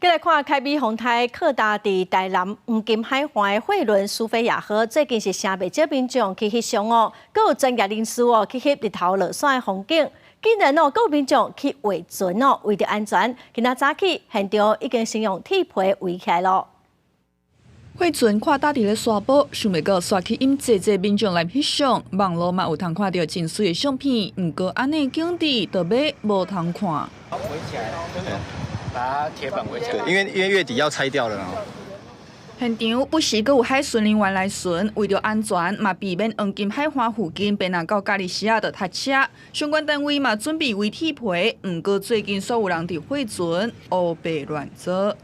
繼來看凱美風颱擴大佇台南黃金海岸的貨輪蘇菲亞號，最近是誠袂少民眾去翕相哦，閣有專業人士哦去翕日頭落山的風景，竟然哦閣有民眾去畫船哦，為著安全，今仔早起現場已經先用鐵皮圍起來囉。貨船闊踏佇咧沙埔，想袂到煞吸引濟濟民眾來翕相，網路嘛有通看著真媠的相片，毋過按呢景致就欲無通看。圍起來，把鐵板圍起來。對，因為月底要拆掉了。現場不時閣有海巡人員來巡，為著安全，嘛避免黃金海岸附近變若到嘉義市仔就塞車。相關單位嘛準備圍鐵皮，毋過最近煞有人佇貨船烏白亂做。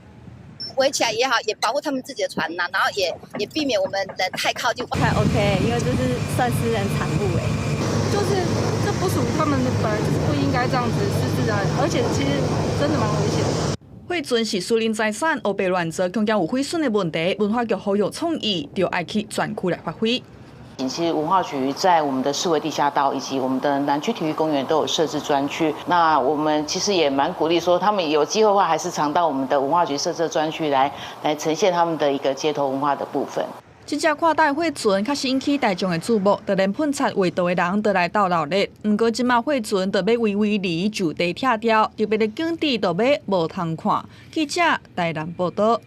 圍起來也好，也保護他們自己的船吶，然後也避免我們人太靠近。不太 OK，因為這是算私人產物哎，就是這不屬於他們的，本來就是不應該這樣子私自的，而且其實真的蠻危險的。貨船是私人財產，烏白亂做，恐驚有毀損的問題。文化局呼籲創意，就愛去全區來發揮。其實文化局在我們的四維地下道以及我們的南區體育公園都有設置專區。那我們其實也蠻鼓勵說，他們有機會的話，還是常到我們的文化局設置專區來呈現他們的一個街頭文化的部分。這隻闊踏貨船確實引起大眾的注目，就連噴漆畫圖的人都來鬥鬧熱。毋過這馬貨船就欲圍圍籬就地拆掉，特別的景致就欲無通看。記者台南報導。